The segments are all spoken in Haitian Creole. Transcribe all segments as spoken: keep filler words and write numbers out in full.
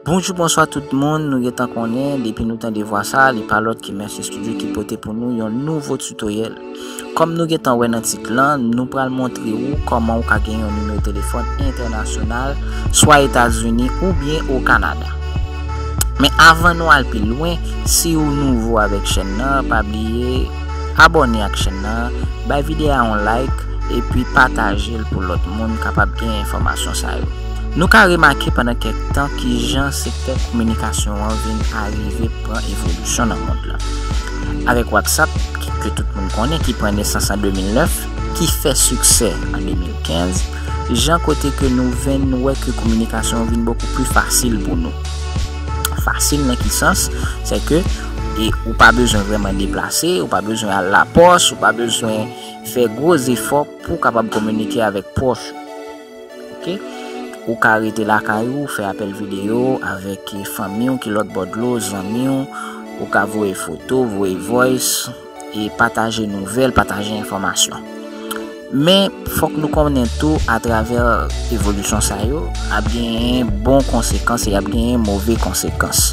Bonjou, bonswa tout moun, nou gentan konnen, depi nou tande vwa sa, li pa lòt ki Mercy Studio ki pote pou nou yon nouvo tutoriel. Kòm nou gentan wè nan tit lan, nou pral montre ou kòman ou ka gen yon nimewo telefòn entènasyonal, swa Etazini oubyen o Kanada. Men avan nou al pi lwen, si ou nouvo avèk chèn nan, pa bliye abòne ak chèn nan, bay videyo a yon like, epi pataje l pou lòt moun kapab gen enfòmasyon sa yo. Nou ka remake pandan kèk tan kijan sektè kominikasyon an vin arive pran evolisyon nan mond lan. Avèk WhatsApp, ki, ke tout moun konnen, ki pran nesans an de mil nèf, ki fè siksè an de mil kenz, jan kote ke nou vin wè ke kominikasyon an vin bokou pli fasil pou nou. Fasil nan ki sans? Se ke, e, ou pa bezwen vrèman deplase, ou pa bezwen al lapòs, ou pa bezwen fè gwo zefò pou w kapab kominike avèk pwòch ou. Oke? Ou ka rete lakay ou, fè apèl videyo avèk fanmi w ki lòt bò dlo, zanmi w. Ou ka voye foto, voye voice, e pataje nouvèl, pataje enfòmasyon. Men, fòk nou konnen tou, atravè evolisyon sa yo, ap genyen bon konsekans e ap genyen move konsekans.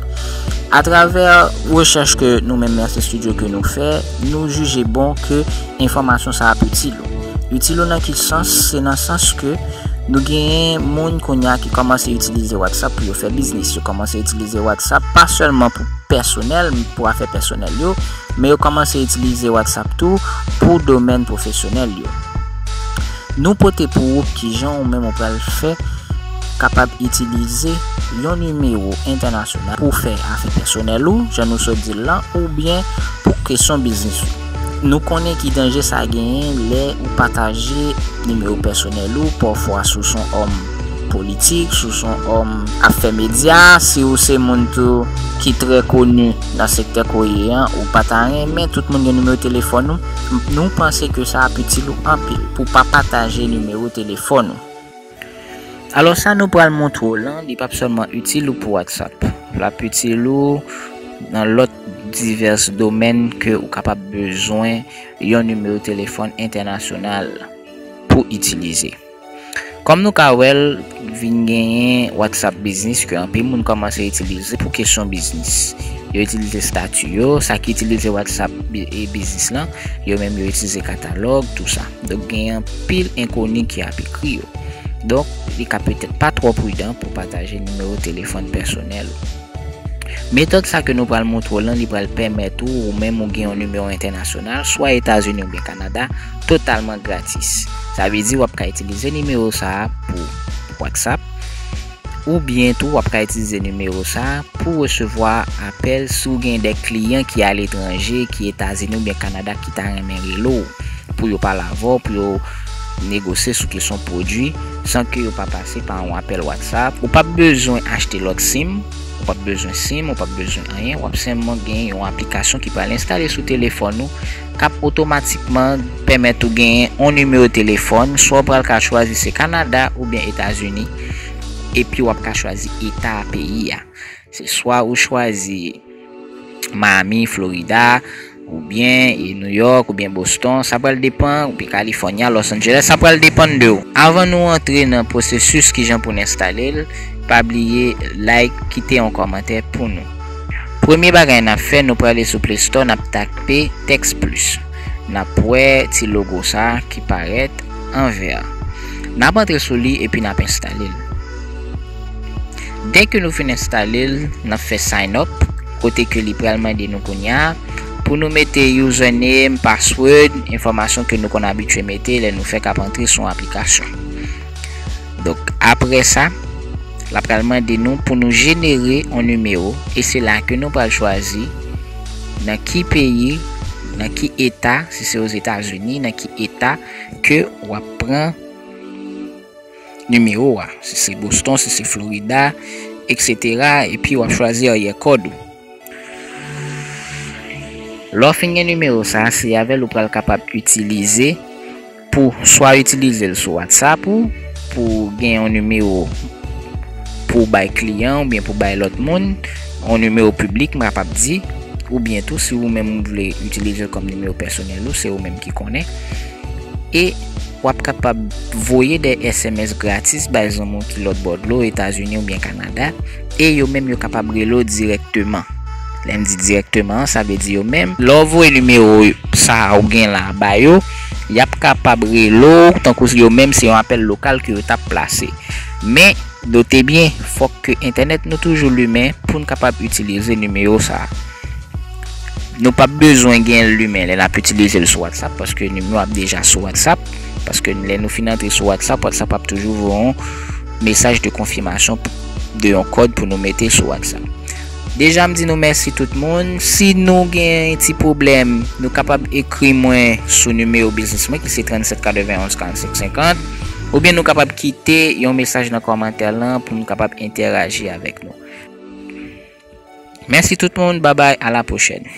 Atravè rechèch ke nou menm Mercy Studio ke nou fè, nou jije bon ke enfòmasyon sa ap itil ou. Itil ou nan ki sans? Se nan sans ke nou genyen moun kounye a ki kòmanse itilize WhatsApp pou yo fè biznis. Yo kòmanse itilize WhatsApp pa sèlman pou pèsonèl, pou afè pèsonèl yo, men yo kòmanse itilize WhatsApp tou pou domèn pwofesyonèl yo. Nou pote pou ou kijan ou menm ou pral fè kapab itilize yon nimewo entènasyonal pou fè afè pèsonèl ou, jan nou sot di l lan, oubyen pou kesyon biznis ou. Nou konnen ki danje sa genyen lè ou pataje nimewo pèsonèl ou, pafwa si w se yon òm politik, si w se yon òm ap fè medya, si w se moun tou ki trè koni nan sektè kourye an, ou pa ta renmen tout moun gen nimewo telefòn ou, nou panse ke sa ap itil ou anpil pou pa pataje nimewo telefòn ou. Alò, sa nou pral montre w lan, li p ap sèlman itil ou pou WhatsApp. L ap itil ou nan lòt divès domèn ke ou kapab bezwen yon nimewo telefòn entènasyonal pou itilize. Kòm nou ka wè l, vin genyen WhatsApp Business ke anpil moun kòmanse itilize pou kesyon biznis. Yo itilize estati yo, sa ki itilize WhatsApp bi-, e biznis lan, yo menm yo itilize katalòg, tou sa. Donk, genyen anpil enkoni ki ap ekri yo. Donk, li ka petèt pa twò pridan pou pataje nimewo telefòn pèsonèl ou. Metòd sa ke nou pral montre w lan, li pral pèmèt ou, ou menm ou gen yon nimewo entènasyonal, swa Etazini oubyen Kanada, totalman gratis. Sa vle di w ap ka itilize nimewo sa a pou WhatsApp, oubyen tou w ap ka itilize nimewo sa a pou resevwa apèl si w gen de kliyan ki aletranje, ki Etazini oubyen Kanada ki ta renmen rele w pou yo pale avè w, pou yo negosye sou kesyon pwodui, san ke yo pa pase pa yon apèl WhatsApp. Ou p ap bezwen achte lòt sim, ou p ap bezwen sim, ou p ap bezwen anyen. W ap senpman gen yon aplikasyon ki pral enstale sou telefòn ou, k ap otomatikman pèmèt ou genyen yon nimewo telefòn, swa w pral ka chwazi se Kanada oubyen Etazini, epi w ap ka chwazi eta peyi a. Se swa ou chwazi Miami, Florida, oubyen, e, New York, oubyen Boston, sa pral depann, oubyen California, Los Angeles, sa pral depann de ou. Avan nou antre nan pwosesis kijan pou n enstale l, pa bliye like, kite yon kòmantè pou nou. Premye bagay n ap fè, nou prale sou Play Store, n ap tape Text Plus. N ap wè ti logo sa ki parèt an vè. N ap antre sou li epi n ap enstale l. Dèke nou fin enstale l, n ap fè sign up, kote ke li pral mande nou kounye a pou nou mete username, password, enfòmasyon ke nou konn abitye mete lè nou fèk ap antre sou yon aplikasyon. Donk, apre sa, l ap pral mande nou pou nou jenere yon nimewo, e se la ke nou pral chwazi nan ki peyi, nan ki eta, si se Ozetazini, nan ki eta ke w ap pran nimewo a, si se Boston, si se Florida, etsetera, epi w ap chwazi aryè kòd ou. Lè w fin gen nimewo sa a, se avè l ou pral kapab itilize pou swa itilize l sou WhatsApp ou, pou gen yon nimewo pou w bay kliyan oubyen pou w bay lòt moun, yon nimewo piblik, m kapab di, oubyen tou, si ou menm ou vle itilize l kòm nimewo pèsonèl ou, se ou menm ki konnen. E w ap kapab voye de S M S gratis bay zanmi w ki lòt bò dlo, Etazini oubyen Kanada, e yo menm yo kapab rele w dirèkteman. Lè m di dirèkteman, sa vle di yo menm, lè w voye nimewo sa a ou gen la a ba yo, y ap kapab rele w, tankou yo menm se yon apèl lokal ke yo t ap plase. Men, note byen, fòk ke entènèt nou toujou limen pou n kapab itilize nimewo sa a. Nou p ap bezwen gen l limen lè n ap itilize l sou WhatsApp, paske nimewo ap deja sou WhatsApp, paske lè nou fin antre sou WhatsApp, WhatsApp ap toujou voye yon mesaj de konfimasyon de yon kòd pou nou mete sou WhatsApp. Deja, m di nou mèsi tout moun. Si nou gen ti pwoblèm, nou kapab ekri mwen sou nimewo biznis mwen ki se trannsenk katrevenn onz karannsenk senkant, oubyen nou kapab kite yon mesaj nan kòmantè lan pou nou kapab entèraji avèk nou. Mèsi tout moun, babay, a la pwochèn.